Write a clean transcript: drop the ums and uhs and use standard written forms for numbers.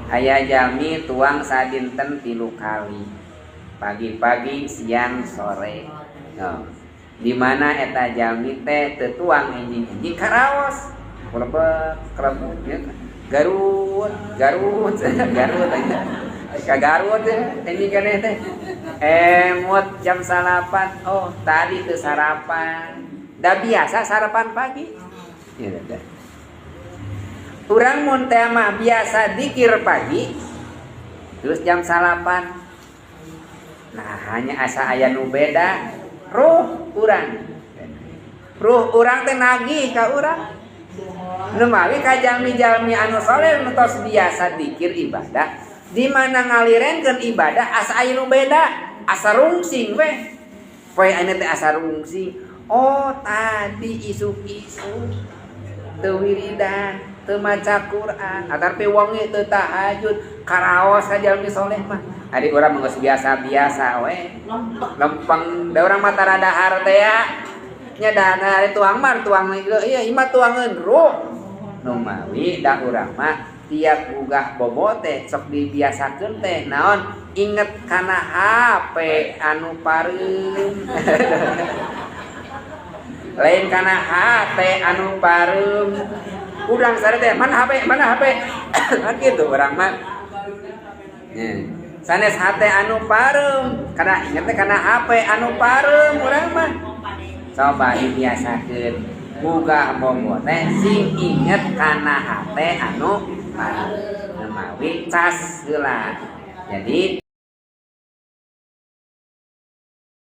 Aya jalmi tuang sadinten 3 kali, pagi-pagi, siang, sore. Oh. Di mana eta jalmi teh teu tuang enjing-enjing karaos kelebet kelebet ya. Garut, Garut, Garut aja. Ka Garut ya, ini kan teh. Emut jam 9, oh tadi teu sarapan. Da biasa sarapan pagi. Ya dah. Urang mun teh mah biasa dikir pagi, terus jam 9. Nah, hanya asa aya nu beda, ruh urang. Ruh urang teh nagih ka urang. Nu mawi ka jalmi-jalmi anu soleh nu tos biasa dikir ibadah, di mana ngalirenkeun ibadah asa aya nu beda, asa rungsing we. Poe ayeuna teh asa rungsing. Oh, tadi isuk-isuk teu wiridan, teu maca Quran, atarpi wengi teu tahajud, karaos ka jalmi soleh mah. Ari urang mah geus biasa-biasa we. Lempeng, da urang mah tara dahar teh ya. Nya dana ari tuang mah tuang ieu, ieu mah tuangeun ruh. Nu mawi da urang mah tiap gugah bobo teh sok dibiasakeun teh naon inget kana HP anu pareum. Lain kana HP anu pareum. Urang sare teh mana HP, mana HP. Kan kitu urang mah. Nya. Sanes hate anu pareum, kana inget teh kana HP anu pareum urang mah. Coba dibiasakeun gugah bobo teh sing inget kana hate anu pareum. Mawi cas heula. Jadi